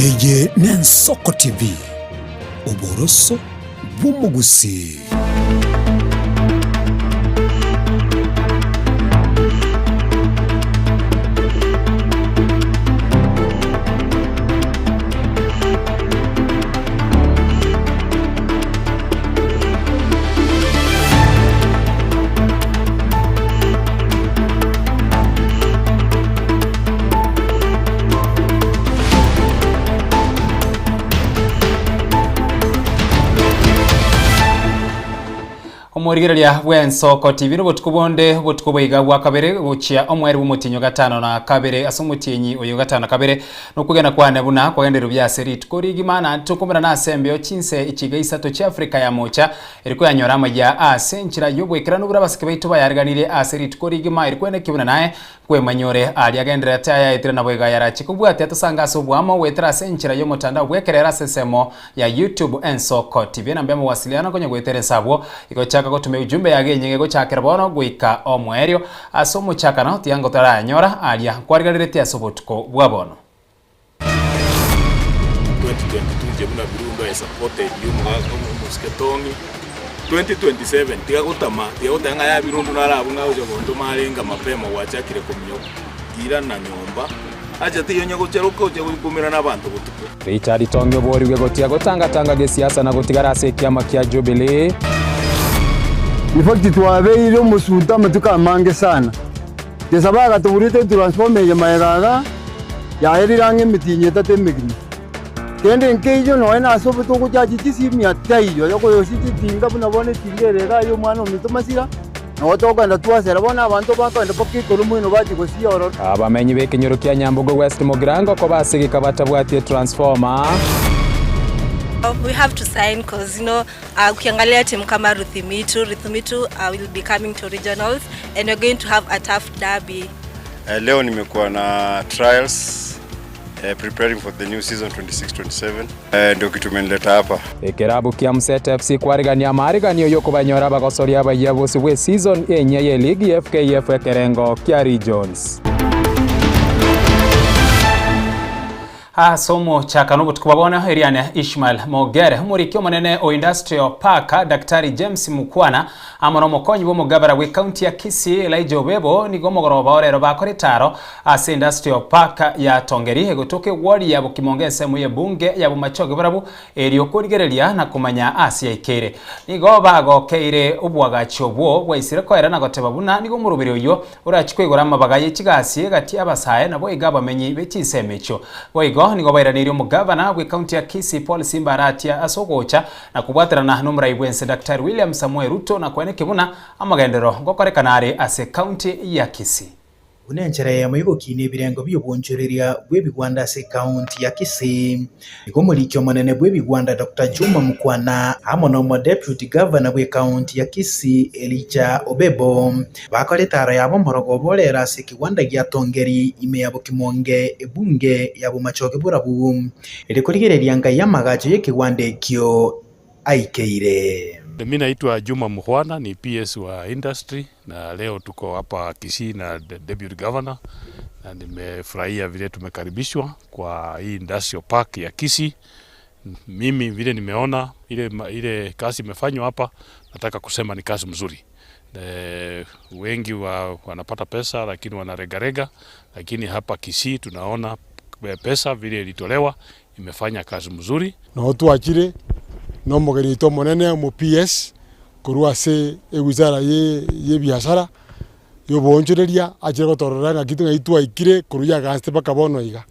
Eye n'Ensoko TV, oboroso bw'omogusii. Omorigereria bw'ensoko TV nobotuko bonde obotuko boiga bwa kabere gochia omweri bw'omotienyi o gatano na kabere ase omotienyi oyo gatano na kabere nokwegena kwane buna kwagendererwe buya ase rituko rigima na tokomerana ase embeo chinse echiga isato chia Africa ya mocha Eri koyanyora amaya ase enchera y'oboikeranu buna abasike baito bayareganirie ase rituko rigima, eri kweneki buna naye kwemanya ore aria agendererete ayaetire naboigo ayarache kobwatia tosange ase oboamo goetera ase enchera y'omotandao bw'ekerero ase ensemo ya YouTube Ensoko TV. Enamba y'omowasiliano konya goetera ense abwo igochaka gotuma eujumbe yago enyinge gochakera bono goika omoerio ase omochakano tiga ngotarayanyora aria nkwarigareretie ase obotuko bwa bono. 2022 inche buna Birundu I supported you omogaka omosike Tony 2027 tiga gotama tiga goteba ng'a yaya Birundu naro abwo ng'a ocha gontoma arenge mapema gwachakire kominyoka irana nyomba acha teiyo onye gocharoka oche goikumerana abanto botuko. Richard Tongi oborigwe gotiga gotanga-tanga gesiasa na gotigara ase ekiama kia Jubilee. In fact twabeire omosunte amatuko amange sana. Nyasae agatoburete etransformer eye magega iga, yaerire ang'e emetienyi etato emegima. Kende nkeiyo nonya nase obo togochachi chisimia taiyo yokoyosia chitinga buna bono etinga ere iga ya omwana ominto Masira, nabo tokogenda twasera bono abanto bakogenda mpaka igoro moino bachia gosia ororo. Abamenyi b'ekenyoro kia Nyambogo West Mugirango koba ase egeka batabwati etransformer. We have to sign cause you know uh, ukiangalia timu kama Ruthimitu, Ruthimitu uh, will be coming to regionals and we're going to have a tough derby. Eh, leo nimekuwa na trials eh, preparing for the new season 26-27 eh, ndio kitu imenileta hapa. Ekerabu kia Mseta FC kwarigania amaariganio y'okobanyora abagosoria abayia bosio bwe season enyia y'eligi ya FKF ekerengo kia Regions. Ase omochakano obotuko bwa bono, Eriane Ishmael Mogere, omoriki omonene o Industrial Park, Daktari James Mukwana, amo nomokonyi bw'omogabara bw'ecounty ya Kisii Elijah Obebo nigo omogoroba o rero bakora etaro ase Industrial Park ya Tongeri egotoka eward ya Bokimonge ensemo y'ebunge ya Bomachoge Borabu erio korigereria na komanya ase yaikeire. Nigo bagokeire oboagachi obwo bwaisire koera na goteba buna nigo omoroberi oyio Orachie koigora amabaga ye chigasi egati y'abasae naboigo abamenyi be chinsemo echio. Boigo nigo bairaneirie omogavana bw'ecounty ya Kisii Paul Simba Arati ase ogocha na kobwaterana nomorai bw'ense Daktari William Samoei Ruto na koenekia buna amagenderero ngokorekana are ase ecounty ya Kisii. Buna enchera eyemo y'ogokiina ebirengo bi'obonchoreria bw'ebigwanda ase ekaunti ya Kisii, nigo omoriki omonene bw'ebigwanda Doctor Juma Mukwana amo na omodeputy governor bw'ekaunti ya Kisii Elijah Obebo bakora etaaro yabo omorogoba orere ase ekegwanda gia Tongeri ime ya Bokimonge ebunge ya Bomachoge Borabu erio korigereria ngai amagacho y'ekegwanda ekio aikeire. Mi naitwa Juma Mukhwana ni PS wa industry na leo tuko hapa Kisii na Deputy Governor na nimefurahia vile tumekaribishwa kwa hii industrial park ya Kisii. Mimi vile nimeona ile, ile kazi imefanywa hapa, nataka kusema ni kazi mzuri. E, wengi wa, wanapata pesa lakini wanaregarega, lakini hapa Kisii tunaona pesa vile ilitolewa imefanya kazi mzuri. Noo twachire nomogeni oito omonene omo PS korwa ase ewizara ye y'ebiasara y'oboonchoreria achire gotorora ng'aki ng'ai twaikire korwa yagansete mpaka bono iga.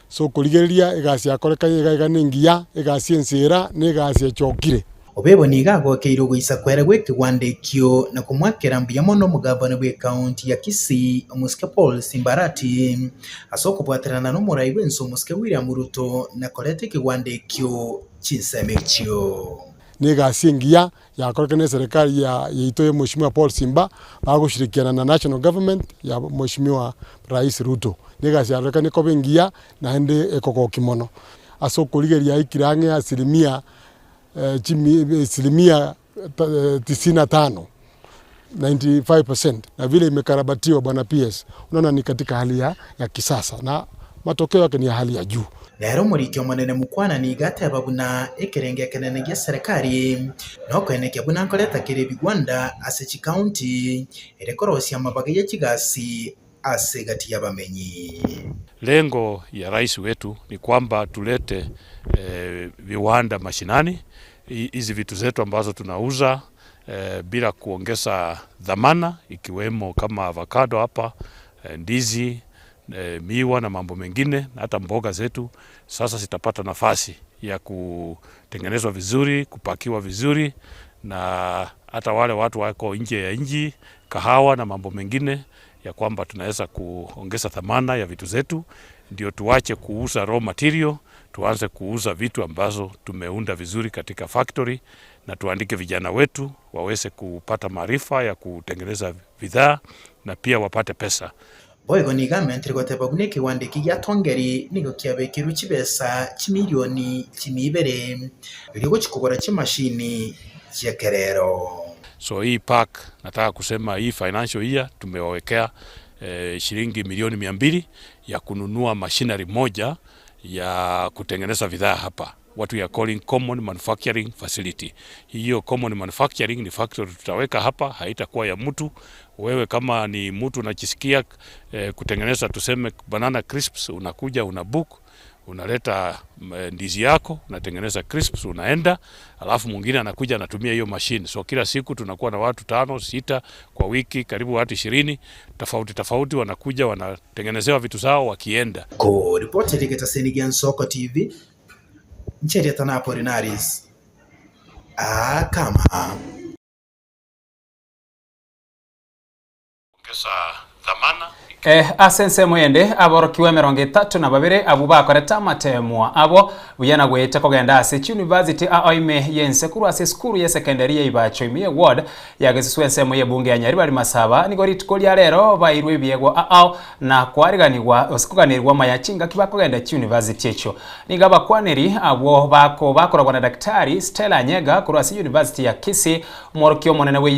So okorigereria egasi yakoreka iga iga nengiya, egasi ensera na egasi echokire. Obebo nigo agokeire ogoisa kwere gw'ekegwanda ekio na komoakera mbuya mono omogavana bw'ekaunti ya Kisii omosike Paul Simbarati ase okobwaterana nomorai bw'ense omosike William Ruto na koreta ekegwanda ekio chinsemo echio. Na egasi engiya yakorekire na eserekari ya yaito ya Mheshimiwa Paul Simba bagoshirikiana na national government ya Mheshimiwa Rais Ruto. Na egasi yarorekane koba engiya naende ekogokia mono. Ase okorigereria yaikire ang'e asilimia asilimia tisini na tano, 95%, na vile imekarabatiwa bwana PS, unaona ni katika hali ya, ya kisasa na matokeo yake ni ya hali ya juu. Nere omoriki omonene Mukhwana nigo ateba buna ekerengo ekenene gia serikali nokoenekia buna nkoreta kere ebigwanda ase chikaunti ere korosia amabaga ye chigasi ase egati y'abamenyi. Lengo ya rais wetu ni kwamba tulete viwanda mashinani, hizi vitu zetu ambazo tunauza bila kuongeza dhamana, ikiwemo kama avocado hapa, ndizi, miwa na mambo mengine, na hata mboga zetu sasa zitapata nafasi ya kutengenezwa vizuri, kupakiwa vizuri, na hata wale watu wako nje ya nchi, kahawa na mambo mengine, ya kwamba tunaweza kuongeza thamana ya vitu zetu, ndio tuache kuuza raw material, tuanze kuuza vitu ambazo tumeunda vizuri katika factory, na tuandike vijana wetu waweze kupata maarifa ya kutengeneza bidhaa na pia wapate pesa. Boigo nigo amentire goteba buna ekegwanda eke gia Tongeri nigo kiabekirwe chibesa chimilioni chimia ibere erio gochia kogora chimashini chi'ekerero. So hii park nataka kusema hii financial year tumewawekea shilingi milioni 200 ya kununua machinery moja ya kutengeneza bidhaa hapa, what we are calling common manufacturing facility. Hiyo common manufacturing ni factory tutaweka hapa, haitakuwa ya mtu. Wewe kama ni mtu unajisikia kutengeneza tuseme banana crisps, unakuja una book, unaleta ndizi yako, unatengeneza crisps, unaenda, alafu mwingine anakuja anatumia hiyo machine. So kila siku tunakuwa na watu tano, sita kwa wiki, karibu watu 20 tofauti tofauti wanakuja wanatengenezewa vitu zao wakienda. Ko ripoti rigetaseni gia Nsoko TV ncheria Tanapolinaris akama. Ongeza dhamana. Ase ensemo ende aborokiwa 32 abwo bakorete amatemwa abo buya na goeta kogenda ase chiuniversity ao ime yense korwa ase esukuru ya secondary ya Ibacho ime ye ward yagesuswa ensemo ye bunge ya Nyaribari Masaba nigo rituko ria rero bairwe ebiegwa ao na kwariganigwa gose koganirwa amaya chingaki bakogenda chiuniversity echo. Nigo abakwaneri abwo bako bakoragwa na Daktari Stella Anyega korwa ase university ya Kisii, omworokia omonene we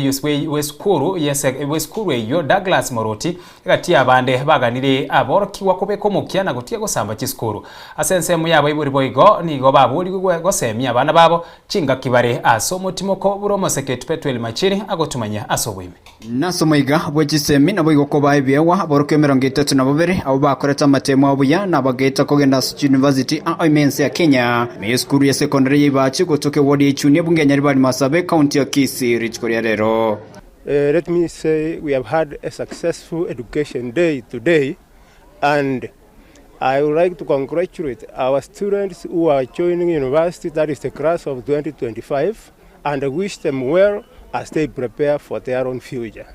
esukuru we esukuru eywo Douglas Moroti egati y'abande baganire aborokigwa kobeka omokia na gotiga gosamba chisukuru. Ase ensemo y'abaibori boigo nigo baborigwe gosemia abana babo chingaki bare ase omotimoko buna omoseketi Petuel Machiri agotumanyia ase oboime. Nase omoiga bwe chisemi naboigo kobaa ebiegwa aborokigwa 32 abwo bakorete amatemo abo buya na bagaeta kogenda ase chiuniversity ao ime ense ya Kenya. Ime y'esukuru ya secondary ya Ibachi gotoka eward ya Ichuni ebunge ya Nyaribari Masabe ekaunti ya Kisii rituko ria rero. Let me say we have had a successful education day today, and I would like to congratulate our students who are joining university, that is the class of 2025, and wish them well as they prepare for their own future.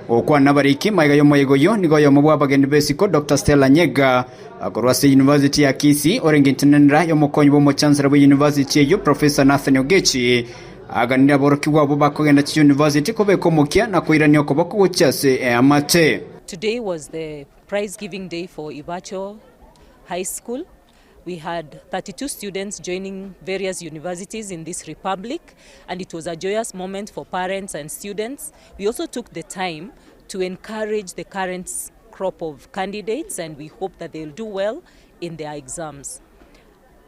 Gokwana abariki maiga y'omoyega oyio nigo oyomo bw'abageni b'esiko Doctor Stella Nyega korwa ase University ya Kisii orenge intenenera y'omokonyi bw'omochancellor bwe university eyio Professor Nathan Ogechi aganire aborokigwa abwo bakogenda chiuniversity kobeka omokia na koirania okoboko gochia ase eamate. Today was the prize giving day for Ibacho High School. We had 32 students joining various universities in this republic, and it was a joyous moment for parents and students. We also took the time to encourage the current crop of candidates, and we hope that they'll do well in their exams.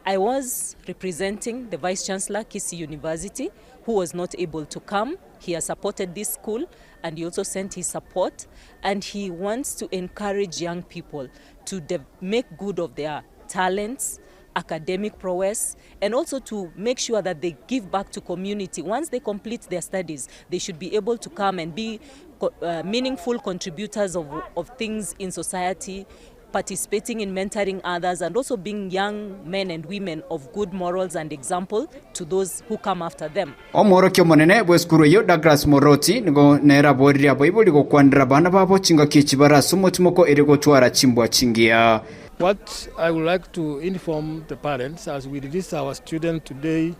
I was representing the Vice Chancellor, Kisii University, who was not able to come. He has supported this school, and he also sent his support, and he wants to encourage young people to make good of their talents, academic prowess, and also to make sure that they give back to community. Once they complete their studies, they should be able to come and be meaningful contributors of things in society, participating in mentoring others, and also being young men and women of good morals and example to those who come after them. Omworokia omonene bw'esukuru eyio Douglas Moroti nigo nere aboririe abaibori gokwanera abana babo chingaki echi bare ase omotimoko ere gotwara chimbwa chingiya. What I would like to inform the parents as we release our students today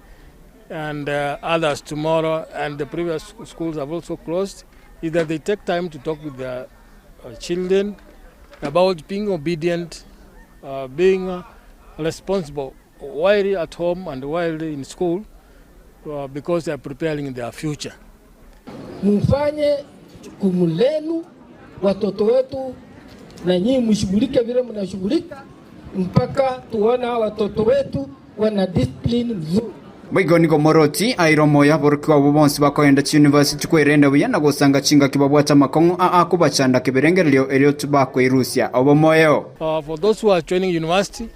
and others tomorrow, and the previous schools have also closed, is that they take time to talk with their children about being obedient, being responsible while at home and while in school, because they are preparing their future. Mufanye jukumu lenu, watoto wetu, na nyinyi mshughulike vile mnashughulika. mpaka tuone hawa watoto wetu wana discipline mzuri. Boigo nigo moroti aire omoyo aborokigwa abwo bonsi bakoenda chiyunivasiti kwerenda buya na gosanga chingaki babwate amakong'u aa kobachanda keberengererio erio tibakoirusia obomoyo. For those who are joining university,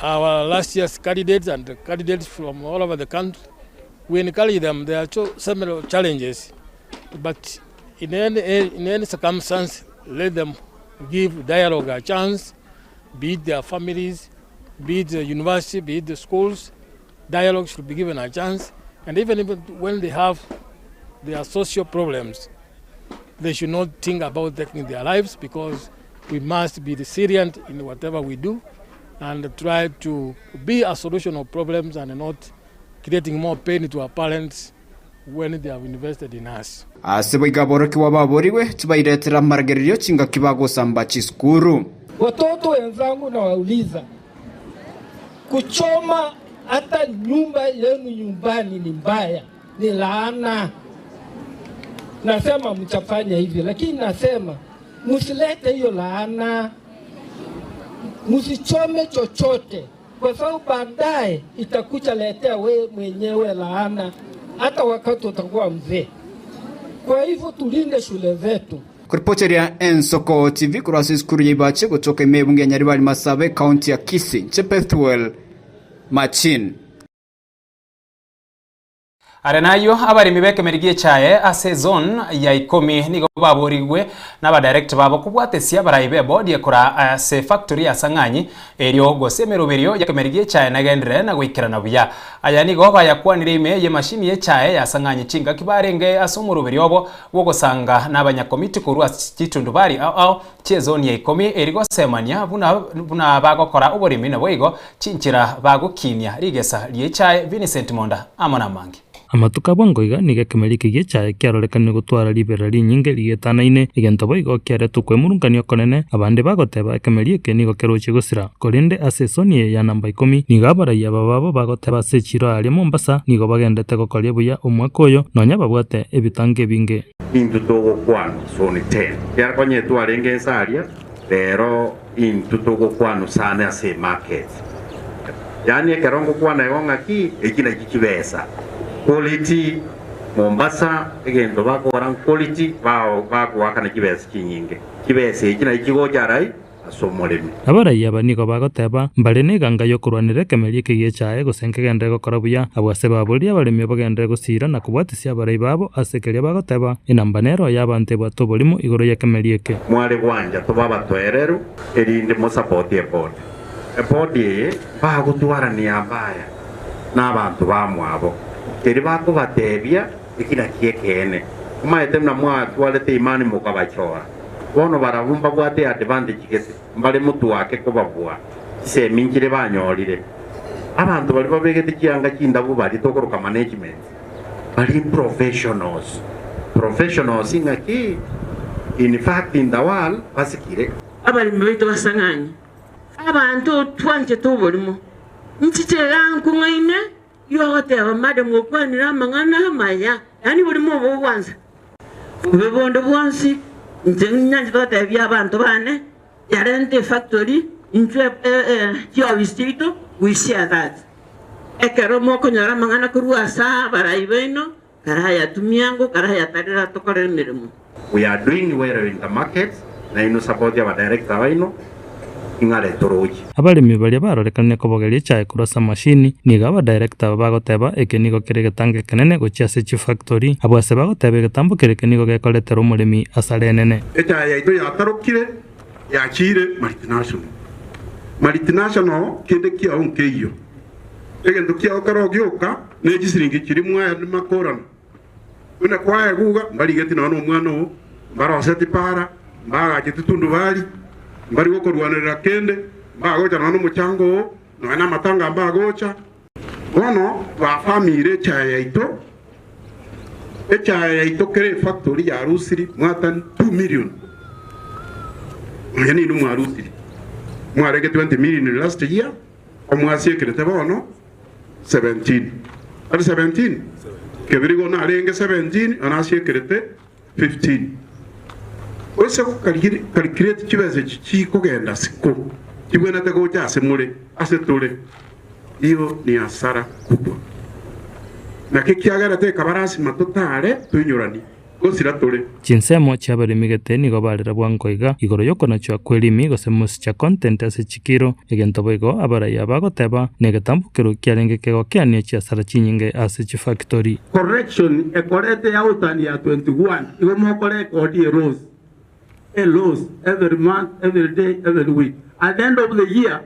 our last year's candidates and the candidates from all over the country, we encourage them. There are several challenges, but in any, in any circumstance, let them give dialogue a chance, be it their families, be it the university, be it the schools. Dialogue should be given a chance. And even if when they have their social problems, they should not think about taking their lives because we must be resilient in whatever we do and try to be a solution of problems and not creating more pain to our parents when they have invested in us. Ase boigo aborokigwa baborigwe tibairetera amaragererio chingaki bagosamba chisukuru. Watoto wenzangu nawauliza, kuchoma hata nyumba yenu nyumbani ni mbaya, ni laana. Nasema mtafanya hivyo, lakini nasema msilete hiyo laana, msichome chochote, kwa sababu baadaye itakuja letea we mwenyewe laana, hata wakati utakuwa mzee. Kwa hivyo tulinde shule zetu. Kuripoteria Ensoko TV korwa ase esukuru ya Ibache gotoka ime ebunge ya Nyaribari Masabe ekaunti ya Kisii, inche Bethuel Machin. Are nayio abaremi b'ekemeri gi'echae ase ezone ya ikomi nigo baborigwe n'abadirector babo kobwatesia abarai b'ebodi ekora ase factory ya Sang'anyi erio gose emeroberio y'ekemeri gi'echae negenderere na goikerana buya. Aya nigo bayakwanire ime y'emashini y'echae ya Sang'anyi chingaki barenge ase omoroberio obo bw'ogosanga n'abanyakomiti korwa ase chitundubari ao ao chi'ezoni ya ikomi eri gosemania buna buna bagokora oboremi naboigo chinchera bagokinia rigesa ri'echae Vincent Monda amo namange. Amatuko a bwango iga nigo ekemeri eke gi'echae kiarorekanire gotwara riberera rinyinge rigetanaine, egento boigo kiaretwe okwemurungania okonene, abande bagoteba ekemeri eke nigo kerochie gosira. Korende ase esoni eye ya namba ikomi, nigo abaraiyo aba babo bagoteba ase echiiro aaria Mombasa nigo bagendete gokoria buya omwaka oyo, nonya babwate ebitango ebinge. Intwe togokwanwa soni tena, ekiagera konya twarenge ense aria, rero intwe togokwanwa sana ase emarket. Yaani ekero ngokwana igo ng'aki, eki nakio chibesa. Quality Mombasa egento bakogora nquality bagoakana chibesa chinyinge. Chibesa echi nachi chigocha arai ase omoremi. Abarai aba nigo bagoteba, Mbare neganga y'okorwanera ekemeri eke gi'echae, gose nkegenderere gokora buya. Abwo ase baboria abaremi bagenderere gosiira na kobwatisia abarai babo ase keria bagoteba, Enamba nero y'abanto ebwate oborimo igoro y'ekemeri eke. Mware gwancha tobe abatoereru, erinde mosapoti ebodi. Ebodi eye mbagotwarania mbaya nabanto bamwabo, keria bakobatebia eki nakio ekeene. Omanyete buna mwatwarete imani mokabachora. Bono barabwo mbabwate eadvantage gete, mbare motwake kobabua chisemi nchire banyorire. Abanto baria babegete chianga chindabu baria tokoroka management, bari professionals. Professionals ng'aki? In fact in the world basikire. Abaremi baito basang'anye abanto twanchete oborimo, nchiche iga nkong'aine Yogoteba, Madam okwanire amang'ana amaya, yaani borimo obo bogwansa. Bobe bonde bwonsi, inche nyanchete gotebia abanto bane, yarente efactory intwe chiofisi chiaito, we share that. Ekero mokonyora amang'ana korwa ase abarai baino, karayatumie ango, karayatarere atokorere emeremo. We are doing well in the markets, nainwe support aba director baino ing'are toroche. Abaremi baria barorekanire kobogeria echae korwa ase amashini, nigo abadirector aba bagoteba eke nigo kere egetango ekenene gochia ase chifactori. Abwo ase bagoteba egetambo kere eke nigo gekoretera omoremi asara enene. Echae yaito yatarokire yachiire multinational. Multinational kende kiao nkeiyo. Egento kiao kero gioka ne chisiringi chiria mwaye makorana. Buna kwaeguga, mbarigeti nonya nomwana oo, mbaroseti para, mbaagacheti tundubari, mbari gokorwanerera kende, mbagocha nonya nomochango oo, nonya namatanga mbagocha. Bono twafamire echae yaito, echae yaito kera efactory yarusiri mwatani 2 million, nonya ninwe mwarusiri, mwarenge 20 million last year, omwasiekerete bono 17. Tari 17? Kebirigo narenge 17 na nasiekerete 15. Oise gokarigiri calculate chibesa echi chikogenda siko. Chibwenerete gocha ase more, ase tore, Hiyo ni hasara kubwa. Naki ekiagerete ekaba lasima totare toinyoranie, gosira tore. Chinsemo chi'abaremi gete nigo barera bwango iga igoro y'okonachwa kw'erimi gose moisture content ase chikiro, egento boigo abarai aba bagoteba negetambokero kiarenge kegokeania chiasara chinyinge ase chifactori. Correction ekorete ya outturn ya 21 igo mokorekodi a loss, a loss every month, every day, every week. At the end of the year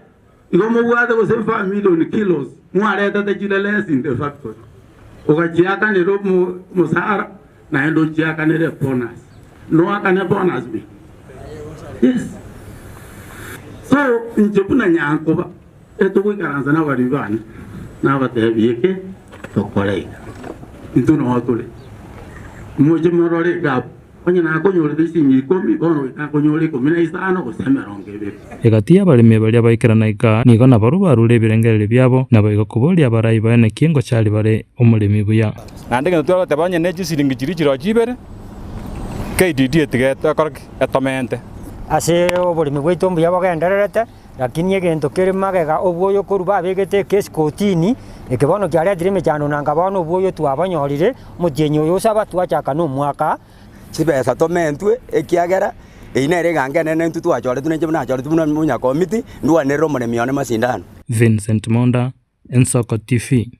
Igo mobwate gose 5 million kilos mwaretete chire less in the factory, ogachiakanera omosara naende ochiakanere bonus. Noakane bonus bi? Yes. So inche buna nyankoba etogoikaransa na abaremi bane nabatebie eke tokore iga. Intwe noo tore. Moche morore iga abwo. Onye nakonyorete chisingi ikomi, bono goika nkonyore 15 gose 20. Egati y'abaremi baria baikerana iga, nigo nabarabwo barure ebirengererio biabo, naboigo koboria abarai baye naki ngochari bare omoremi buya. Naende egento twagoteba onye ne chisiringi chiria chirochio chibere, KDD etiga ekore ki? Etomente. Ase oboremi bwaito mbuya bogendererete, lakini egento kere magega obwoyo korwa babegete ekesi kotini, eke bono kiaretire emechando na nka bono obwoyo twabonyorire, omotienyi oyo osaba twachaka na omwaka. Chibesa tomentwe, ekiagera eyio nere eganga enene intwe twachoretwe nainche buna nachoretwe buna omonyakomiti, ndwanerere omoremi one masindano. Vincent Monda, Ensoko TV.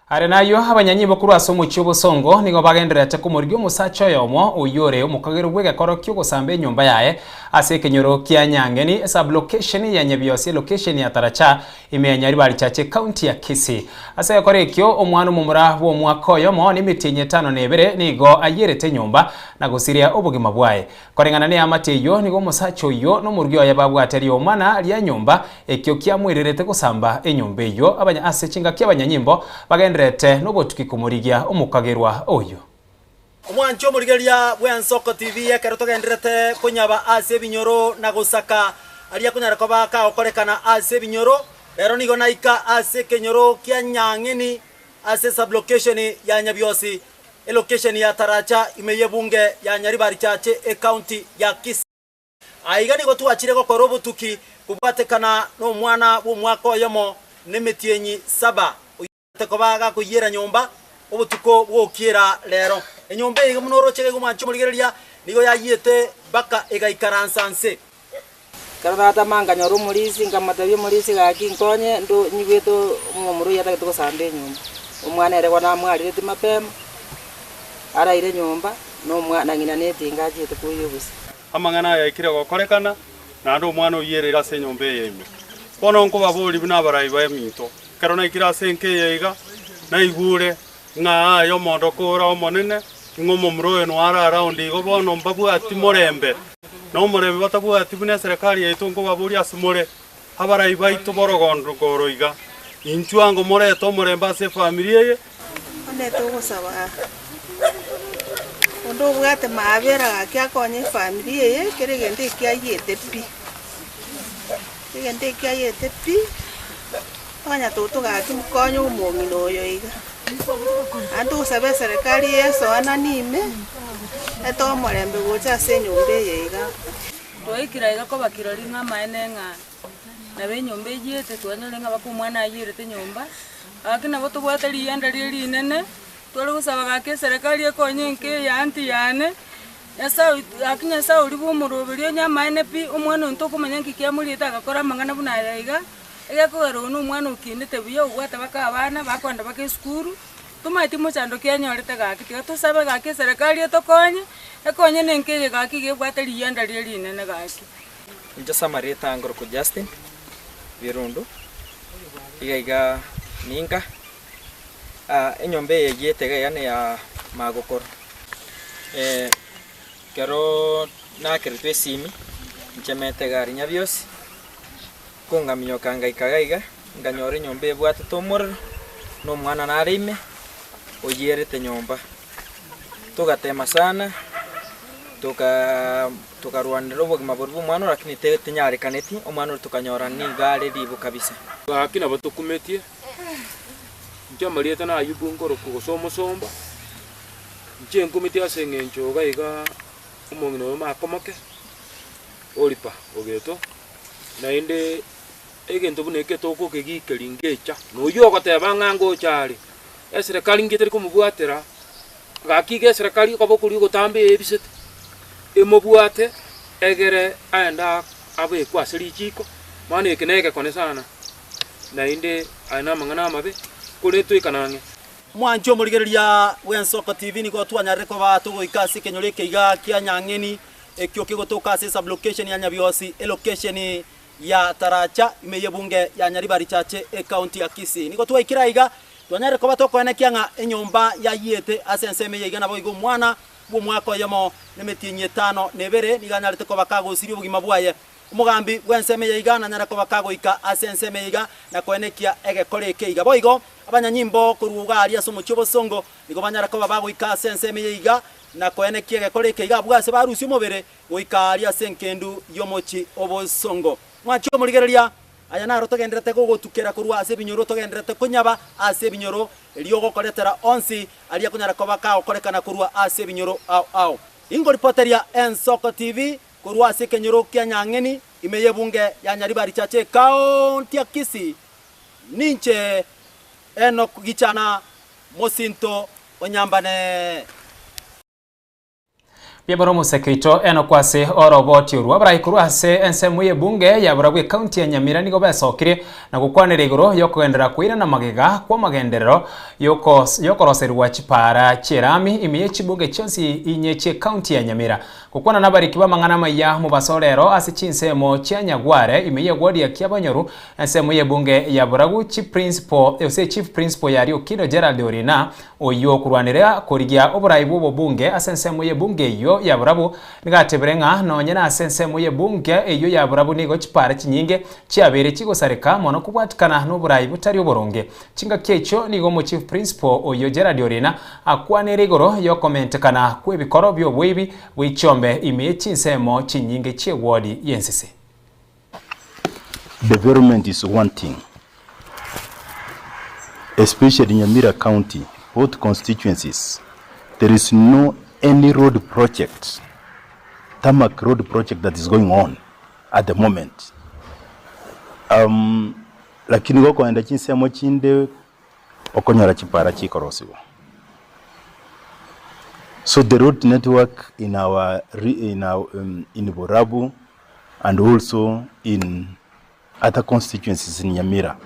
Are nayio abanyanyimbo korwa ase omochie obosongo nigo bagendererete komorigia omosacha oyomo oyio ore omokagero bw'egekoro ki'ogosamba enyomba yaye ase ekenyoro kia Nyang'eni, esub-location ya Nyabiosi, elocation ya Taracha, ime ya Nyaribari Chache, ekaunti ya Kisii. Ase egekoro ekio, omwana omomura bw'omwaka oyomo na emetienyi etano na ebere nigo ayierete enyomba na gosiria obogima bwaye. Koreng'ana neamate eyio, nigo omosacha oyio na omorugi oye babwate riomana ria nyomba, ekio kiamoirerete gosamba enyomba eyio. Abanya ase chingaki abanyanyimbo bagendererete nobotuki komorigia omokagerwa oyio. Omwanche omorigereria bw'Ensoko TV ekero togendererete konyaba ase ebinyoro na gosaka aria konyara koba kagokorekana ase ebinyoro, rero nigo naika ase ekenyoro kia Nyang'eni ase sublocation ya Nyabiosi Elocation ya Taracha ime y'ebunge ya Nyaribari Chache ecounty ya Kisii. Aiga nigo twachire gokora obotuki kobwatekana nomwana bw'omwaka oyomo nemetienyi saba oyio koba gakoyiera nyomba obotuko bw'ogokiera rero. Enyomba eye buna oroche iga omwanchi omorigereria nigo yayiete mpaka egaikaransa nse. Ekero natama nkanyora omorisia, nkamotebia omorisia gaki nkonye ndo nyigwete omomura oyio atagete gosamba enyomba. Omwana ere bono namwarireti mapema, araire nyomba, na omwa na ng'ina na etinga achiete koiywa obosie. Amang'ana aya aikire gokorekana, naende omwana oyio ereire ase enyomba eye ime. Bono nkobaboria buna abarai b'eminto, ekero naikire ase enka eye iga, naigure ng'a aye omoondoko ore omonene, ng'a omomura oyo noare around igo bono mbabwati morembe, na omorembe batabwati buna eserekari yaito nkobaboria ase more, abarai baito b'orogondo oro iga, inchuo ango morete omorembe ase efamiri eye. Onde togosaba onde obwate maabera gaki akonye efamiri eye kera egento ekiayete pi, egento ekiayete pi. Onye toto gaki mokonye omong'ina oyo iga, naende togosabe eserekari yesoananie ime, etoe omorembe gocha ase enyomba eye iga. Twaikire aiga koba kirori ng'a amaene ng'a nabo enyomba eyiete, twanyore ng'a mpaka omwana ayierete enyomba, gaki nabo tobwate riyianda riria rinene, tware gosaba gaki eserekari ekonye enka eye aunty yane, Nyasae oito gaki Nyasae oria bwa omoroberi onye amaene pi, omwana oyo ntokomanya nki kiamoriete agakora amang'ana buna aya iga. Egekogera oyo nomwana okinete buya, obwate baka abana, bakoenda baka esukuru, tomaeti mochando ki anyorete gaki, tiga tosabe gaki eserekari etokonye, ekonye na enka eye gaki iga ebwate riyianda riria rinene gaki. Inche ase amarieta ngorokwa Justin Birundu, iga iga ninka, enyomba eye egiete iga iga neya magokoro. Ekero nakeretwe esimi, nchemete egari Nyabiosi. Kongaminyoka ngaika iga iga, nkanyora enyomba ebwatete omorero, na omwana nare ime, oyierete nyomba. Togatema sana, tokaa tokarwanera obogima boria bwa omwana oria lakini te tinyarekaneti, omwana oria tokanyora nigo are ribu kabisa. Gaki nabo tokumetie, inche amarieta na Ayubu nkorokwa gose omosomba, inche nkumetie ase eng'encho iga iga omong'ina oyo makomoke, Oripa ogetwa. Naende egento buna eke togokegikeria ngecha, na oyio ogoteba ng'a ngocha are, eserekari nki etari komobwatera, gaki iga eserekari ekoba okoria ogotambe eyebisete, emobwate egere aende abekwe ase richiko, bono eke na egekone sana, naende aya na amang'ana amabe, korende toikane ang'e. Mwanche omorigereria bw'Ensoko TV nigo twanyarire koba togoika ase ekenyoro eke iga kia Nyang'eni ekio kegotoka ase esublocation ya Nyabiosi elocation ya Taracha ime y'ebunge ya Nyaribari Chache ecounty ya Kisii. Nigo twaikire aiga twanyarire koba tokoenekia ng'a enyomba yayiete ase ensemo eye iga naboigo omwana bw'omwaka oyomo nemetienyi etano na ebere nigo anyarete koba kagosiria obogima bwaye. Omogambi bw'ensemo eye iga nanyare koba kagoika ase ensemo eye iga na koenekia egekora eke iga. Boigo abanyanyimbo korwa iga aria ase omochie obosongo nigo banyare koba bagoika ase ensemo eye iga na koenekia egekora eke iga abwo ase barusia omobere goika aaria ase engendu y'omochie obosongo. Mwanche omorigereria, aya naro togendererete gogotukera korwa ase ebinyoro togendererete konyaba ase ebinyoro, erio ogokoretera onsi aria akonyara koba kagokorekana korwa ase ebinyoro ao ao. Ingoripoteria Ensoko TV korwa ase ekenyoro kia Nyang'eni ime y'ebunge ya Nyaribari Chache Ekaonti ya Kisii. Ninche Enock Gichana mosinto o Nyambane. Biabora omoseke oito Enock ase oroboti orwo. Abarai korwa ase ensemo y'ebunge ya Burabwo ekaunti ya Nyamira nigo besokirie na gokwanera igoro y'okogenderera koirana magega kw'amagenderero y'okoroserigwa chipaara chi'erami ime ye chibunge chionsi inye chi'ekaunti ya Nyamira. Gokwana nabariki b'amang'ana amaya mobaso rero ase chinsemo chia Nyagware ime y'egwodi ya Kiabonyoru ensemo y'ebunge ya Buragu Chief Principal gose Chief Principal ya Riokindo Gerald Orina Oyio okorwanerea korigia oborai bw'obobunge ase ensemo y'ebunge eyio ya borabu, nigo atebire ng'a nonye nase ensemo y'ebunge eyio ya borabu nigo chipara chinyinge chiabeire chigosareka mono kobwatikana noborai botari oboronge. Chingaki echio nigo omochief principal oyio Gerald Orina akwanire igoro y'okomentekana kw'ebikoro bi'oboibi bw'echiombe ime ye chinsemo chinyinge chi'ewodi y'ensese. Development is one thing especially Nyamira county both constituencies there is no any road project tarmac road project that is going on at the moment um, lakini gokoenda chinsemo chinde okonyora chipara chikorosiwa so the road network in our in our um, in Borabu and also in other constituencies in Nyamira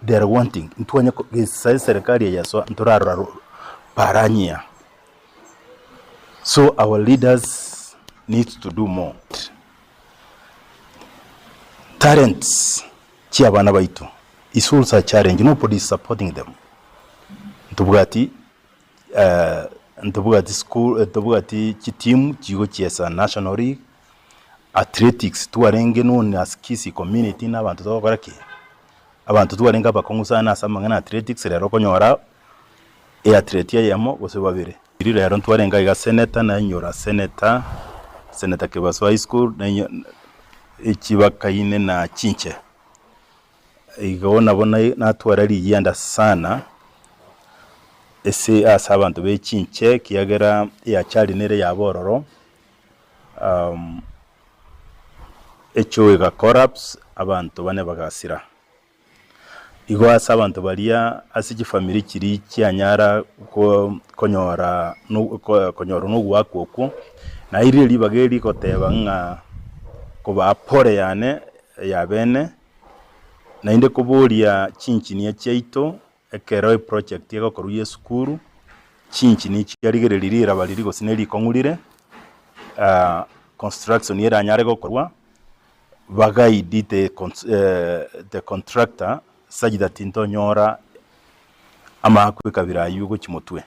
they are wanting ntwanye gesa serikali eye yasoa ntorarora para nyia so our leaders need to do more talents chia abana baito is also a challenge nobody is supporting them ntobwati Ntobwati school ntobwati chitimu chigochiesa national league, athletics twarenge known as Kisii community na abanto togokora ki? Abanto twarenge abakong'u sana ase amang'ana ya athletics rero okonyora eathlete eyemo gose babere. Riria rero ntwarenge iga senator nainyora senator, Senator Kebaso High School nainyo echibakaine na chinche. Igo nabo natwara rigianda sana ase ase abanto be chinche ekiagera eachari nere yaba ororo, echoo ega collapse abanto bane bagasira. Igo ase abanto baria ase chifamiri chiria chianyara konyora konyora na ogoakwa okwo, nairire ribaga eri goteba ng'a kobaa pole yane yabene. Naende koboria chinchinia chiaito ekero eproject egokorwa ya esukuru, chinchinia chiarigereria riraba riria gose ne rikong'u rire, construction eranyare gokorwa, ba guide the the contractor such that ntonyora amaakwa ekabira aywo gochia motwe.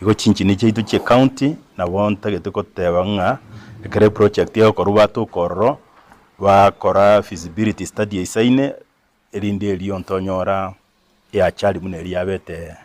Igo chinchini chiaito chie county nabo ntagete goteba ng'a ekero eproject egokorwa batoka ororo, bakora feasibility study eisaine, erinde erio ntonyora eachari buna eria yabete.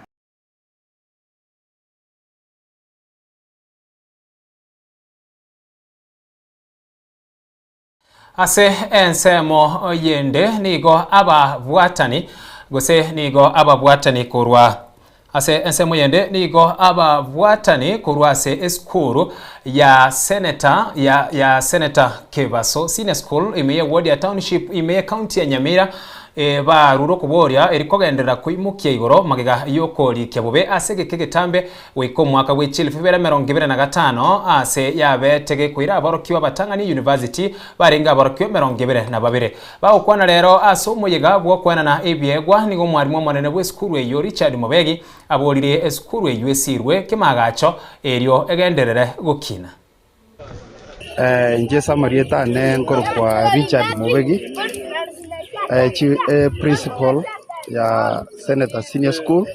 Ase ensemo yende nigo ababwatani gose nigo ababwatani korwa. Ase ensemo yende nigo ababwatani korwa ase esukuru ya Senator ya ya Senator Kebaso Senior School ime ye ward ya Township ime ye county ya Nyamira e, barure okoboria eri kogenderera koimokia igoro magega yokorikia bobe ase egeka egetambe goika omwaka bwe chielfu ibere emerongo ebere na gatano ase yabete gekoira aborokigwa abatang'ani university barenge aborokigwa 22. Bagokwana rero ase omoyega bw'okoenana ebiegwa, nigo omwarimu omonene bw'esukuru eyio Richard Mobegi aboririe esukuru eyio esirwe kemagacho erio egenderere gokina. Inche ase amarieta ane nkorokwa Richard Mobegi, principal ya Senator Senior School,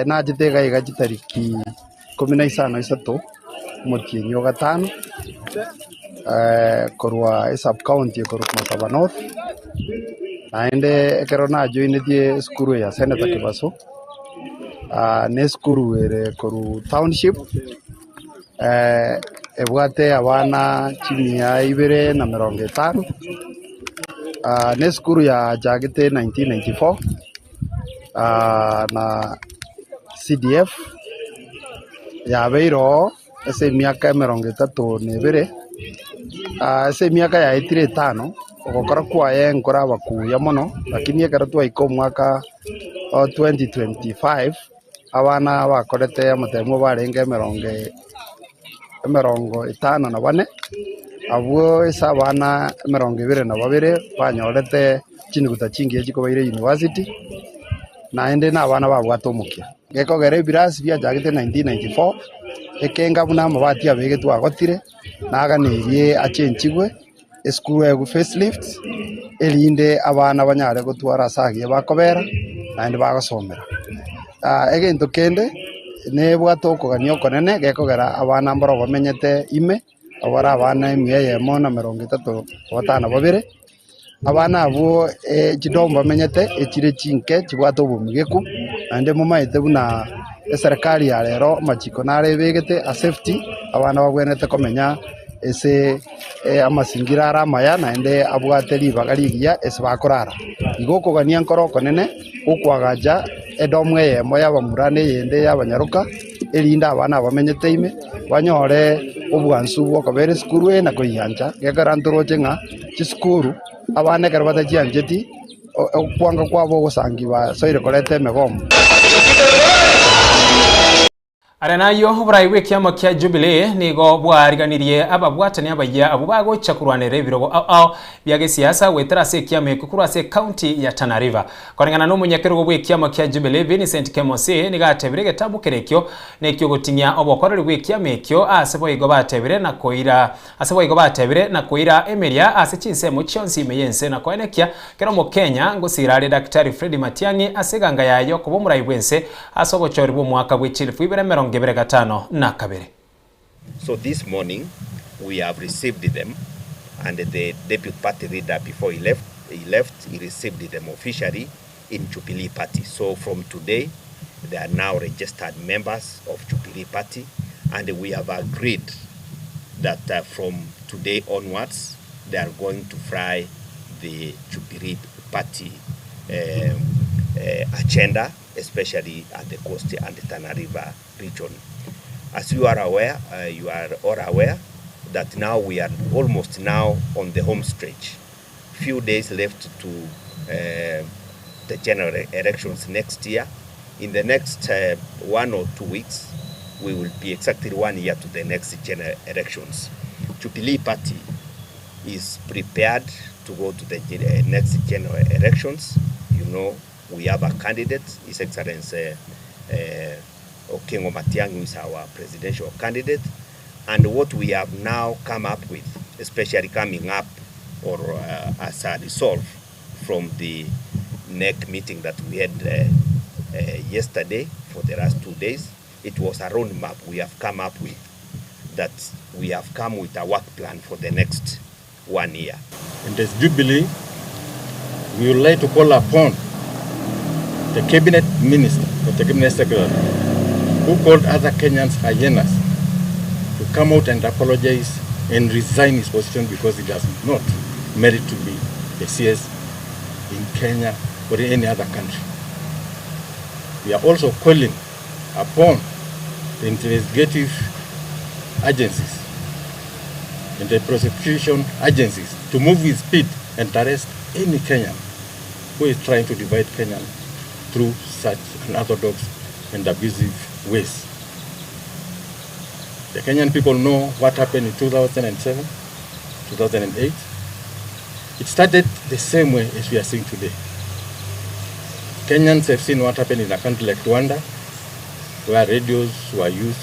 nachete iga iga chitariki ikomi na isano isato, omotienyi o gatano, korwa esub county ekorokwa Masaba North, naende ekero najoinetie esukuru eye ya Senator Kebaso, na esukuru ere korwa township, ebwate abana chimia ibere na emerongo etano, na esukuru yachagete 1994, na CDF yabeire oo ase emiaka emerongo etato na ebere, ase emiaka yaetire etano, ogokora kwaye nkoraba kuya mono, lakini ekero twaika omwaka o 2025, abana bakorete amatemo barenge emerongo emerongo etano na bane, abwo ase abana emerongo ebere na babere banyorete chinuguta chingiya chikobaira university, naende na abana babwate omokia. Gekogera ebirasi biachagete 1994, ekenga buna amabati abegetwe agotire, naganeirie achenchigwe, esukuru egwe facelift, erinde abana banyare gotwara ase agiya bakobera, naende bagosomera. Egento kende, nebwate okogania okonene gekogera abana mbaro bamenyete ime, abare abana emia eyemo na emerongo etato na batano na babere, Abana abwo chidomu bamenyete echire chinke chibwate obomigeku, naende momaete buna eserekari ya rero amachiko naro ebegete a safety, abana babwenerete komenya ase amasingira are amaya naende abwate ribaga rigiya ase bakorara. Igo okogania nkore okonene gokwagacha edomu eyemo y'abamura na eyende y'abanyaroka, erinde abana abamenyete ime banyore obwansu bw'okobera esukuru eye na koyiancha, gekogera ntoroche ng'a chisukuru abana ekero batachiancheti, okwanga kwabo ogosangi basoire koreta emegomo. Aria nayio oborai bw'ekiama kia Jubilee nigo bwariganirie ababwatani abayia abwo bagocha korwanerera ebirogo ao ao bia gesiasa goetera ase ekiama ekio korwa ase ecounty ya Tana River. Koreng'ana nomonyakerogo bw'ekiama kia Jubilee Vincent Kemosi nigo atebire egetabu kere ekio nekiogoting'ia obokoreri bw'ekiama ekio ase boigo batebire na koira Ase boigo batebire na koira emeria ase chinsemo chionsi ime y'ense na koenekia kera Omokenya ngosira are Daktari Freddy Matiang'i ase eganga yaye y'okoba omorai bw'ense ase obochori bw'omwaka bwe chilifu ibere emerongo ebere gatano na kabere. So this morning we have received them and the deputy party leader before he left, he left, he received them officially in Jubilee Party. So from today they are now registered members of Jubilee Party and we have agreed that uh, from today onwards they are going to fly the Jubilee Party um, uh, agenda, especially at the Coast and the Tana River region. As you are aware, uh, you are all aware that now we are almost now on the home stretch. Few days left to uh, the general elections next year. In the next 1 or 2 weeks, we will be exactly one year to the next general elections. Jubilee Party is prepared to go to the next general elections. You know, we have a candidate, His Excellency Okengo Matiang'i, who is our presidential candidate. And what we have now come up with, especially coming up or as a resolve from the NEC meeting that we had yesterday for the last 2 days, it was a roadmap we have come up with that we have come with a work plan for the next one year. And as Jubilee, we would like to call upon the cabinet minister or the cabinet secretary who called other Kenyans hyenas to come out and apologize and resign his position because he does not merit to be a CS in Kenya or in any other country. We are also calling upon the investigative agencies and the prosecution agencies to move with speed and arrest any Kenyan who is trying to divide Kenyan through such unorthodox and abusive ways. The Kenyan people know what happened in 2007, 2008. It started the same way as we are seeing today. Kenyans have seen what happened in a country like Rwanda, where radios were used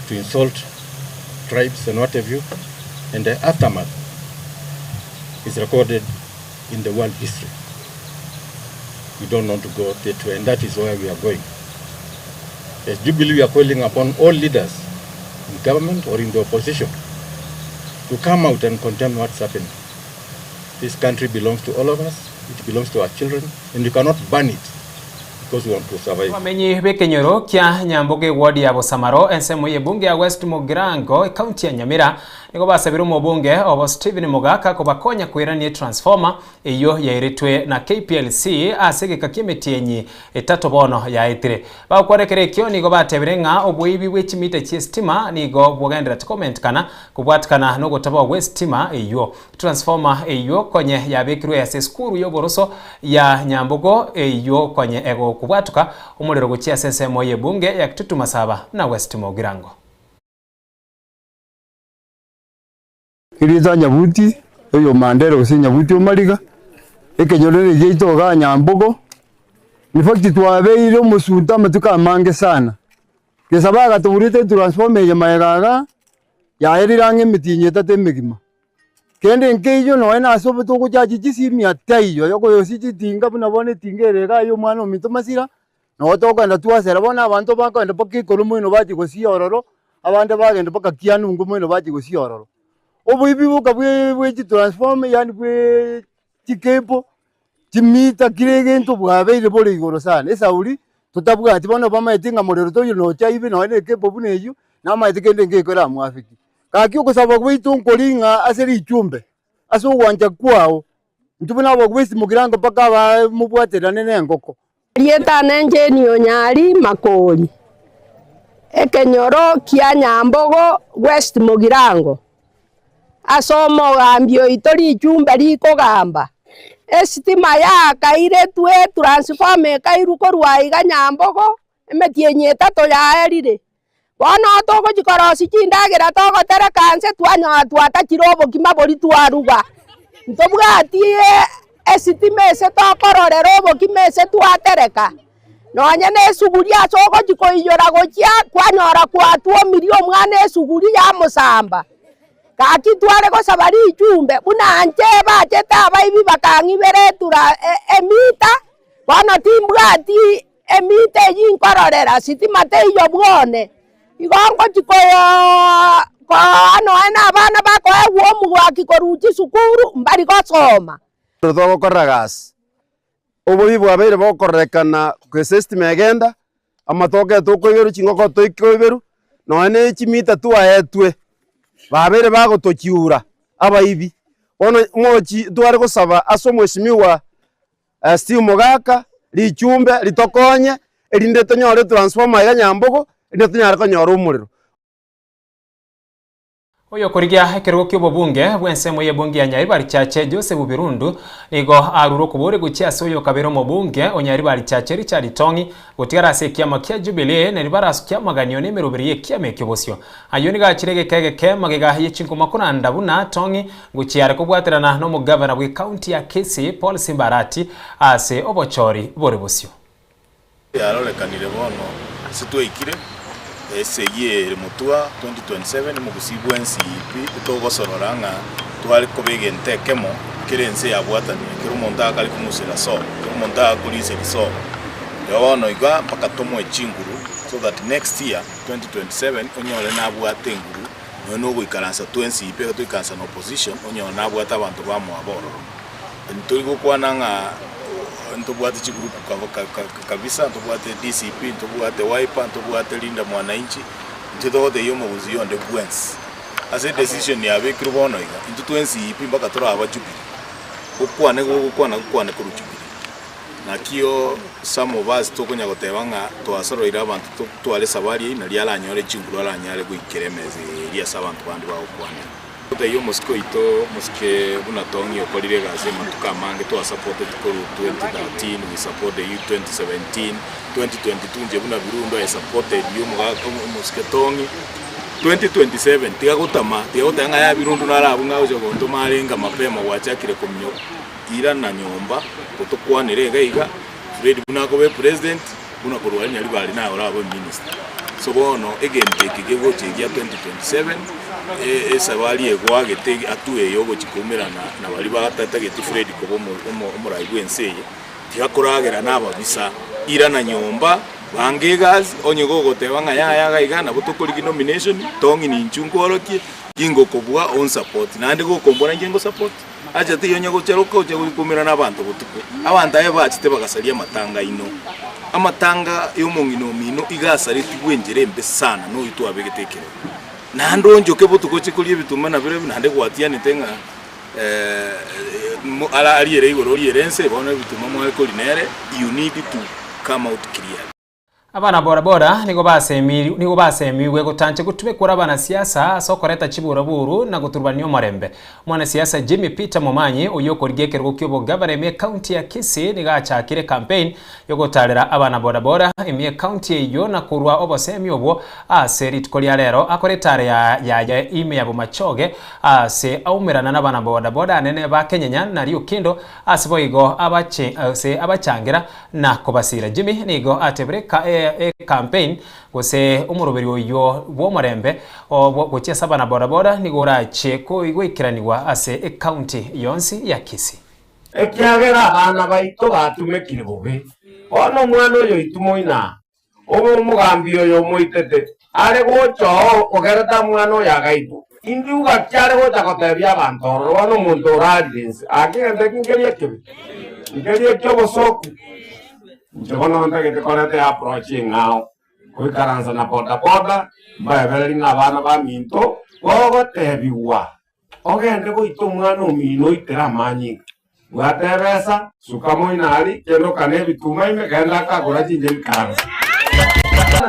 to insult tribes and what have you, and the aftermath is recorded in the world history. We don't want to go that way, and that is where we are going. As Jubilee, we are calling upon all leaders in government or in the opposition to come out and condemn what's happening. This country belongs to all of us, it belongs to our children, and you cannot ban it because we want to survive. Abamenyi b'ekenyoro kia Nyambogo eward ya Bosamaro ensemo y'ebunge ya West Mugirango ekaunti ya Nyamira nigo basabire omobunge obo Stephen Mogaka kobakonya koirania etransformer Eyio yairetwe na KPLC ase egeka ki'emetienyi etato bono yaetire. Bagokwana ekero ekio nigo batebire ng'a oboibi bwe chimita chi'esitima nigo bogendererete komentekana kobwatikana nogotabao gw'esitima eyio. Transformer eyio konye yabekirwe ase esukuru y'oboroso ya Nyambogo eyio konye egokobwatoka omorero gochia ase ensemo y'ebunge ya Kitutu Masaba na West Mugirango. Erieta Nyabuti oyo Mandera gose Nyabuti Omariga, ekenyoro giaito igaa Nyambogo, in fact twabeire omosunte amatuko amange sana. Gesa bagatoburete etransformer eye magega igaa, yaerire ang'e emetienyi etato emegima. Kende nkeiyo nonye nase obo togochachi chisimi taiyo, okoyosia chitinga buna bono etinga ere igaa ya omwana ominto Masira, Nabo tokogenda twasera bono abanto bakogenda mpaka igoro moino bachia gosia ororo, abande bagenda mpaka kianungu moino bachia gosia ororo. Oboibi boka bwe bwe chitransformer yaani bwe chicable, chimita kera egento bwabeire bore igoro sana. Esauri totabwati bono bamaete ng'a morero toiyo nocha aibe nonye na ecable buna eywo, namaete kende nkekore amoafecti. Gaki ogosaba gwaito nkori ng'a ase richumbe, ase ogwancha kwao, intwe buna abagwesi mogirango mpaka aba mobwaterane na engoko. Erieta Jane Onyari Makori, ekenyoro kia Nyambogo West Mugirango, ase omogambi oito richumbe rikogamba, esitima yaakairetwe etransformer ekairwa korwa aiga Nyambogo, emetienyi etato yaerire. Bono togochia korosia chindagera togotereka nse twanyora twatachire obokima boria twaruga. Ntobwati esitima ase tokororera obokima ase twatereka, nonye na esuguria ase ogochia koiyora gochia kwanyora kwatwomirie omwana esuguria yamosamba. Gaki tware gosaba richumbe buna inche bachete abaibi bakang'ibera etura emita, bono timbwati Emita eyio inkororera sitima teiyo bwone, igo ngochia koyooo koa nonya na abana bakoegwa omogwaki korwa chisukuru mbari gosoma. Togokora gasi, oboibi bwabeire bokorekana gose esitima egenda, amatoke tokoiberwa, chingoko toikoiberwa, nonya na chimita twaetwe, babeire bagotochiura abaibi. Bono mochi tware gosaba ase omweshimiwa Steve Mogaka, richumbe ritokonye, erinde tonyore etransformer iga Nyambogo, erinde tonyare konyora omorero. Oyokorigia ekerogo ki'obobunge bw'ensemo y'ebunge ya Nyaribari Chache Joseph Birundu nigo arure okobori gochia ase oyokabere omobunge o Nyaribari Chache Richard Tong'i gotigara ase ekiama kia Jubilee na ribarasu ki'amaganio na emeroberi y'ekiama ekio bosio. Ayio nigo achire egeka egeke magega ye chinkuma koranda buna Tong'i Gochia are kobwaterana nomogavana bw'ecounty ya Kisii Paul Simba Arati ase obochori bore bosio. Yarorekanire bono ase twaikire, esegi ere motwa 2027 omogusii bwensi pi togosorora ng'a tware koba egento ekemo kera ense yabwatanire, kera omonto agakare kong'usera sobo, kera omonto agakoriseria sobo. Igo bono iga mpaka tomoe chinguru so that next year 2027 onyore nabwate enguru Nonya nogoikaransa twensi pi ekero toikaransa na opposition onyore nabwate abanto bamwabo ororo. Ntori gokwana ng'a ntobwate chigroup kabisa, ntobwate DCP, ntobwate Wiper, ntobwate Linda Mwananchi, intwe togotebia omogusii onde bwensi ase edecision yabekirwe bono iga, intwe twensi pi mpaka toraba Jubilee, gokwana igo gokwana gokwane korwa Jubilee. Nakio some of us tokonya goteba ng'a twasoroire abanto totware esabari eyio nario aranyore chinguru aranyare goikera emesa eria ase abanto bande bagokwanera. Totebie omosike oito omosike buna Tong'i okorire egasi amatuko amange twasapoteti korwa 2013 we support the youth 2017, 2022 inche buna Birundu I supported you omogaka omosike Tong'i. 2027 tiga gotama tiga goteba ng'a yaya Birundu naro abwo ng'a agocha gontoma arenge mapema gwachakire kominyoka. Irana nyomba gotokwanere iga iga Fred buna akoba epresident buna korwa aria Nyaribari naye orabe eminister. So bono egento eke kegocha egia 2027 esabari egoagete hatua eye ogochi koumerana na baria batatageti Fred koba omorai bwe ense eye tiga koragera na ababisa irana nyomba banga egasi onye gogoteba ng'a yaya iga iga nabo tokorigia nomination tong'ina inchu nkworokie gingokobua onsupport naende gokombora inche ngosupport. Acha teiyo onye gocharoka oche goikumera nabanto botuko. Abanto aye bachete bagasaria amatanga aino. Amatanga y'omong'ina omino iga asaretigwe enchera embe sana noyio twabegete ekerogo. Naende onchoke botuko oche koria ebituma nabirobio naende gwatianete ng'a ara ariere igoro oriere ense bono ebituma mware koria nere you need to come out clearly. Abana boraboda nigo basemiri nigo basemigwe gotancha gotubekwa abanasiasa ase okoreta chiburaburu na goturubania omorembe. Mwanasiasa Jimmy Peter Momanyi oyio okorigia ekerogo ki'obogavana ime ekaunti ya Kisii nigo achakire ecampaign yogotarera abana bodaboda ime ekaunti eyio na korwa obosemi obwo ase rituko ria rero akore etare yaye ime ya Bomachoge ase aumerana nabana bodaboda anene ba Kenyenya na Riokindo ase boigo abache ase abachangera na kobasiira. Jimmy nigo atebire ecampaign gose omoroberio oyio bw'omorembe gochia ase abana bodaboda nigo orache goikeranigwa ase ecounty yonsi ya Kisii. Ekiagera abana baito batumekire bobe. Bono omwana oyo oitwe moino aa, obe omogambi oyo omoitete, are gocha oo ogerete omwana oyo agaitwa. Inki gaki are gocha gotebia abanto ororo? Bono omonto orarire inse, aa kegento eki nkeria ekebe? Nkeria eki'obosooku? Inche bono ntagete koreta eapproach eng'ao, goikaransa na bodaboda, mbaebererie ng'a abana baminto bogotebigwa Ogende goita omwana omino oitere amanyinga. Bwata ebesa, suka moino aria, kende okane ebituma ime, genda akagora chinche bikaranse.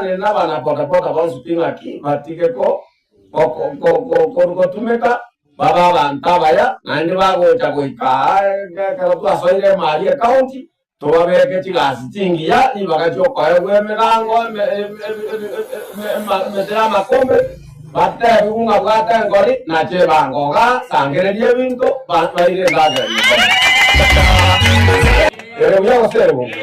Nere nabana bodaboda bonsi pi ng'aki batige gotumeka babe abanto abaya, naende bagocha goika aa ekero twasoire emari ecounty, Tobabeke chigasi chingiya, ribaga chi'okoegwa emegango, emete y'amakombe, batebigwe ng'a bwata engori, na chibango iga, sangereria ebinto, baire endagera nyomba. Ere buya gose ere bobe?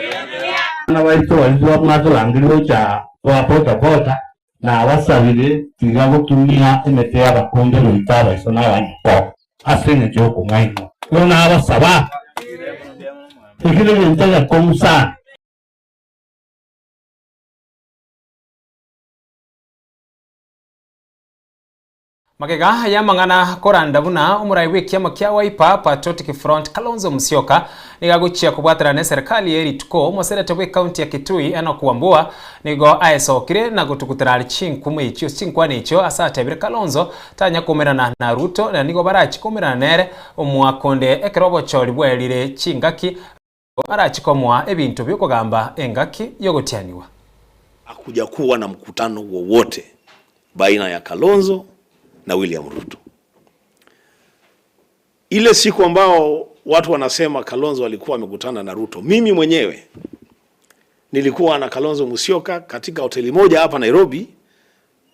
Abana baito baria twamwatorangeria gocha koa bodaboda, nabasabire tiga gotumia emete y'abakombe goita abaiso na abanyoko ase engencho y'okong'ainwa. Igo nabasaba, eki negento egekong'u sana. Magega y'amang'ana koranda buna omorai bw'ekiama kia Wiper Patriotic Front Kalonzo Musyoka nigo agochia kobwaterana n'eserekari ye rituko, omoseneta bw'ecounty ya Kitui Enock Wambua nigo aesokire na gotugutera are chinkumu echio chinkwana echio ase atebire Kalonzo tanya koumerana na Ruto na nigo barachie koumerana nere omwaka onde ekero obochori bwaerire chingaki arachie komoa ebinto bi'okogamba engaki y'ogotianigwa. Hakujakuwa na mkutano wowote baina ya Kalonzo na William Ruto. Ile siku ambao watu wanasema Kalonzo alikuwa amekutana na Ruto, mimi mwenyewe nilikuwa na Kalonzo Musyoka katika hoteli moja hapa Nairobi,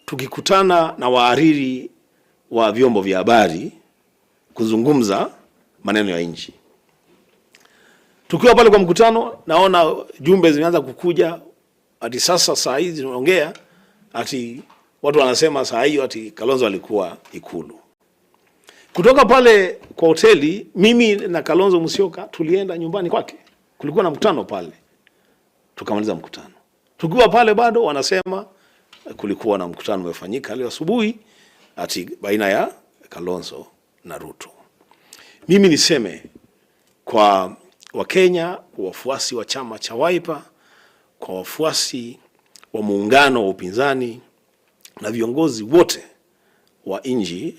tukikutana na wahariri wa vyombo vya habari kuzungumza maneno ya nchi. Tukiwa pale kwa mkutano, naona jumbe zimeanza kukuja ati sasa saa hizi tunaongea ati watu wanasema saa hiyo ati Kalonzo alikuwa Ikulu. Kutoka pale kwa hoteli, mimi na Kalonzo Musyoka tulienda nyumbani kwake, kulikuwa na mkutano pale, tukamaliza mkutano. Tukiwa pale bado wanasema kulikuwa na mkutano umefanyika leo asubuhi ati baina ya Kalonzo na Ruto. Mimi niseme kwa Wakenya, kwa wafuasi wa chama cha Wiper, kwa wafuasi wa muungano wa upinzani na viongozi wote wa nchi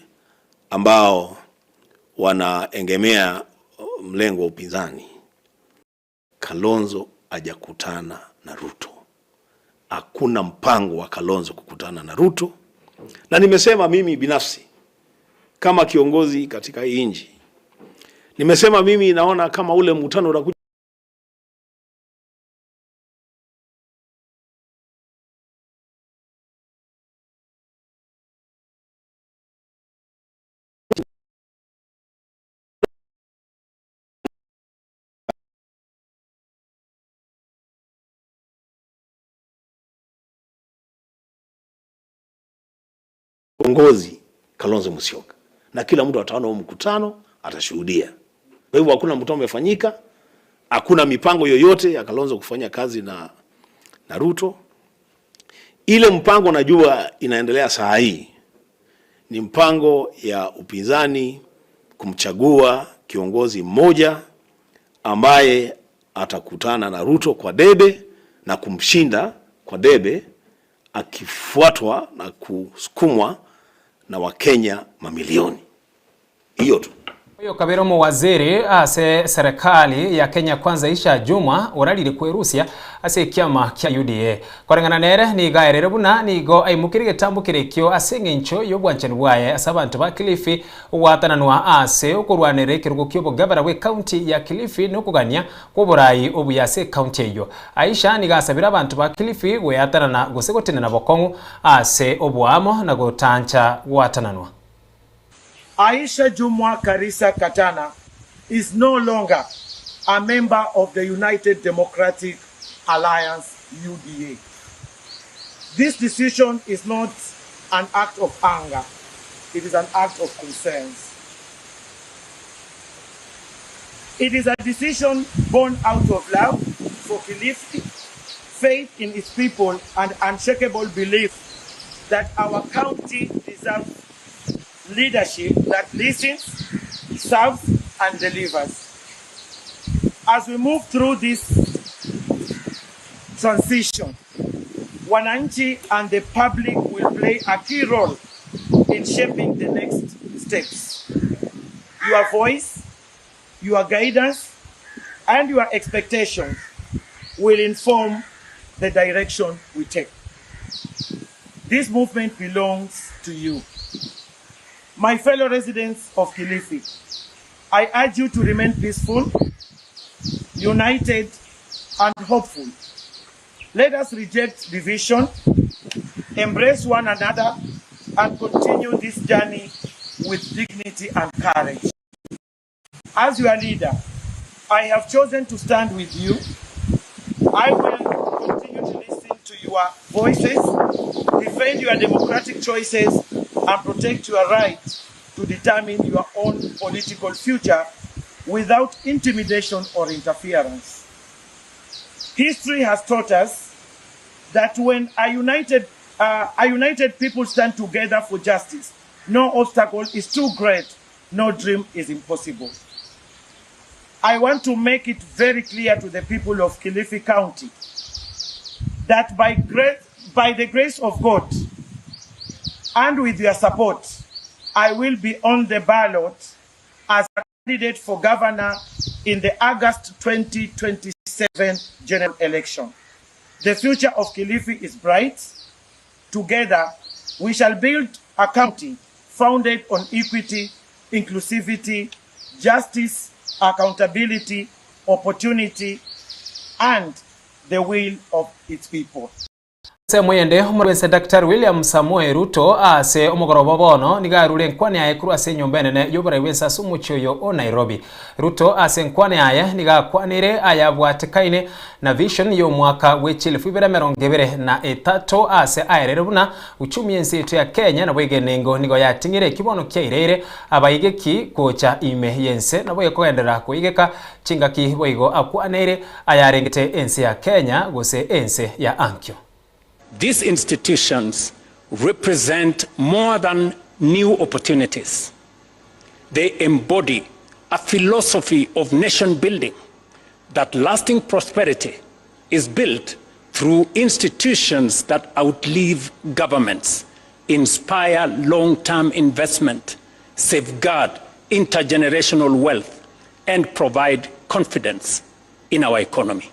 ambao wanaegemea mlengo wa upinzani. Kalonzo hajakutana na Ruto. Hakuna mpango wa Kalonzo kukutana na Ruto, na nimesema mimi binafsi kama kiongozi katika hii nchi, nimesema mimi naona kama ule mkutano utakuja Kiongozi Kalonzo Musyoka, na kila mtu ataona huo mkutano, atashuhudia. Kwa hivyo hakuna mkutano umefanyika, hakuna mipango yoyote ya Kalonzo kufanya kazi na Ruto. Ile mpango najua inaendelea saa hii ni mpango ya upinzani kumchagua kiongozi mmoja ambaye atakutana na Ruto kwa debe na kumshinda kwa debe, akifuatwa na kusukumwa na Wakenya mamilioni. Hiyo tu. Oyo kabere omowaziri ase serikali ya Kenya Kwanza Aisha Jumwa orarire kwerusia ase ekiama kia UDA. Koreng'ana nere nigo aerere buna nigo aimokire egetambo kere ekio ase eng'encho ya obwanchani bwaye ase abanto ba Kilifi ogwatananwa ase okorwanera ekerogo kia obogabara bwe ekaunti ya Kilifi na okogania kwa oborai obuya ase ekaunti eyio. Aisha nigo asabire abanto ba Kilifi goeatanana gose gotenena bokong'u ase oboamo na gotancha gwatananwa. Aisha Jumwa Karisa Katana is no longer a member of the United Democratic Alliance, UDA. This decision is not an act of anger, it is an act of concerns. It is a decision born out of love for Kilifi, faith in its people, and unshakable belief that our county deserves leadership that listens, serves, and delivers. As we move through this transition, wananchi and the public will play a key role in shaping the next steps. Your voice, your guidance, and your expectations will inform the direction we take. This movement belongs to you. My fellow residents of Kilifi, I urge you to remain peaceful, united, and hopeful. Let us reject division, embrace one another, and continue this journey with dignity and courage. As your leader, I have chosen to stand with you. I will continue to listen to your voices, defend your democratic choices, and protect your right to determine your own political future without intimidation or interference. History has taught us that when a united people stand together for justice, no obstacle is too great, no dream is impossible. I want to make it very clear to the people of Kilifi County that by the grace of God and with your support, I will be on the ballot as a candidate for governor in the August 2027 general election. The future of Kilifi is bright. Together, we shall build a county founded on equity, inclusivity, justice, accountability, opportunity, and the will of its people. Ase omoyende omorwese Daktari William Samoei Ruto ase omogoroba bono nigo arure enkwana yaye korwa ase enyomba enene y'oborai bw'ense ase omochie oyo o Nairobi. Ruto ase enkwana yaye nigo akwanire ayabwatekaine na vision y'omwaka bwe chielfu ibere emerongo ebere na etato ase aerere buna uchumi y'ense yaito ya Kenya nabo egenengo nigo yating'ire eki bono kiaireire abaigeki gocha ime y'ense nabo ekogenderera koigeka chingaki boigo akwaneire ayarengete ense ya Kenya gose ense ya ankio. These institutions represent more than new opportunities. They embody a philosophy of nation building that lasting prosperity is built through institutions that outlive governments, inspire long-term investment, safeguard intergenerational wealth, and provide confidence in our economy.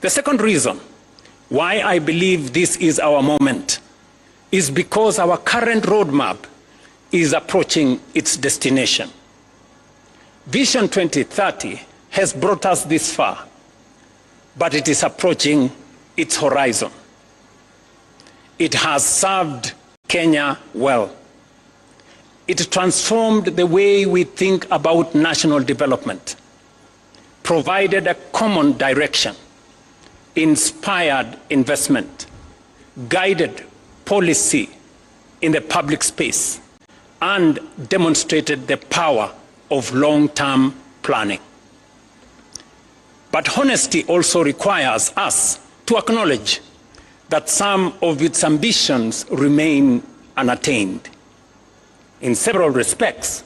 The second reason why I believe this is our moment is because our current roadmap is approaching its destination. Vision 2030 has brought us this far, but it is approaching its horizon. It has served Kenya well. It transformed the way we think about national development, provided a common direction, inspired investment, guided policy in the public space, and demonstrated the power of long-term planning. But honesty also requires us to acknowledge that some of its ambitions remain unattained. In several respects,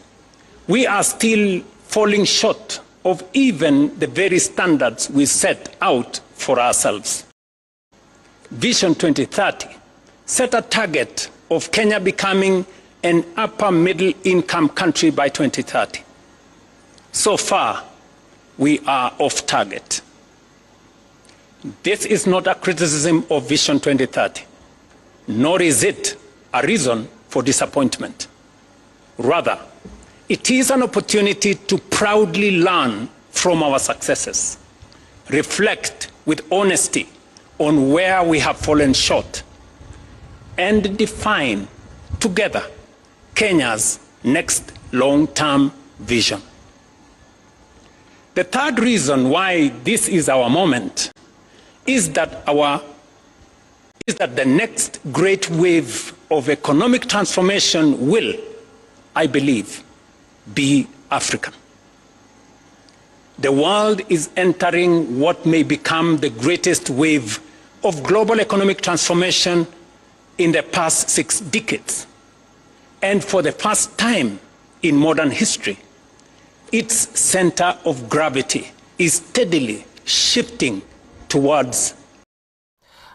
we are still falling short of even the very standards we set out for ourselves. Vision 2030 set a target of Kenya becoming an upper middle income country by 2030. So far, we are off target. This is not a criticism of Vision 2030, nor is it a reason for disappointment. Rather, it is an opportunity to proudly learn from our successes, reflect with honesty on where we have fallen short, and define together Kenya's next long-term vision. The third reason why this is our moment is that our is that the next great wave of economic transformation will, I believe, be African. The world is entering what may become the greatest wave of global economic transformation in the past 6 decades. And for the first time in modern history, its center of gravity is steadily shifting towards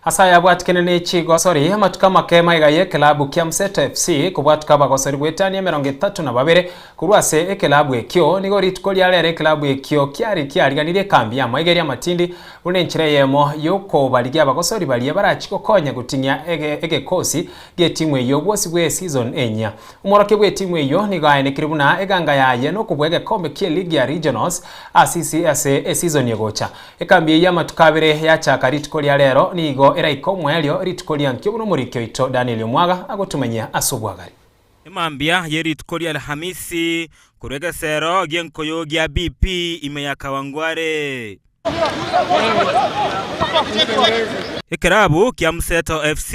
Ase aya abwatikene ne chigosori, amatuko amake maiga y'ekelabu kia Mseto FC kobwatuka abagosori goetania 32 korwa ase ekelabu ekio. Nigo rituko ria rero ekelabu ekio kiare kiariganirie ekambi y'amaiga eria amatindi buna enchera eyemo y'okobarigia abagosori baria barachi gokonya goting'ia egekosi gi'etimu eyio bwosi bwe season enyia. Omworokia bw'etimu eyio nigo aenekire buna eganga yaye nokobua egekombe ki'eligi ya Regionals ase ase eseason egocha. Ekambi eyio y'amatuko abere yachaka rituko ria rero nigo eraike omoerio rituko ria nkio buna omoriki oito Daniel Omwaga agotomanyia ase obwagare. Emambia ye rituko ria Alhamisi korwa egesero gi'enkoyo gia BP ime ya Kawangware. Ekerabu kia Mseto FC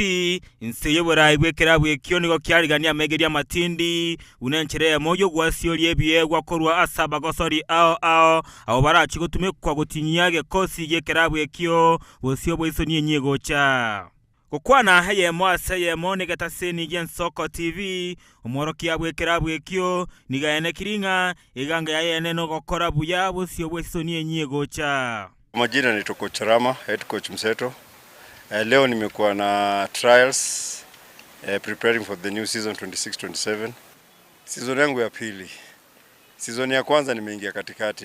inse y'oboraai bw'ekerabu ekio nigo kiarigania amaigerio amatindi buna enchera eyemo y'ogwasioria ebiegwa korwa ase abagosori ao ao abwo barachie gotumekwa gotinyia egekosi gi'ekerabu ekio bosio bw'esoni enyia egocha. Gokwana eyemo ase eyemo negetaseni gi'Ensoko TV, omworokia bw'ekerabu ekio nigo aenekiri ng'a eganga yaye ene nogokora buya bosio bw'esoni enyia egocha. Kwa majina naitwa Coach Rama, head coach Mseto. Leo nimekuwa na trials preparing for the new season 26-27. Season yangu ya pili. Season ya kwanza nimeingia katikati.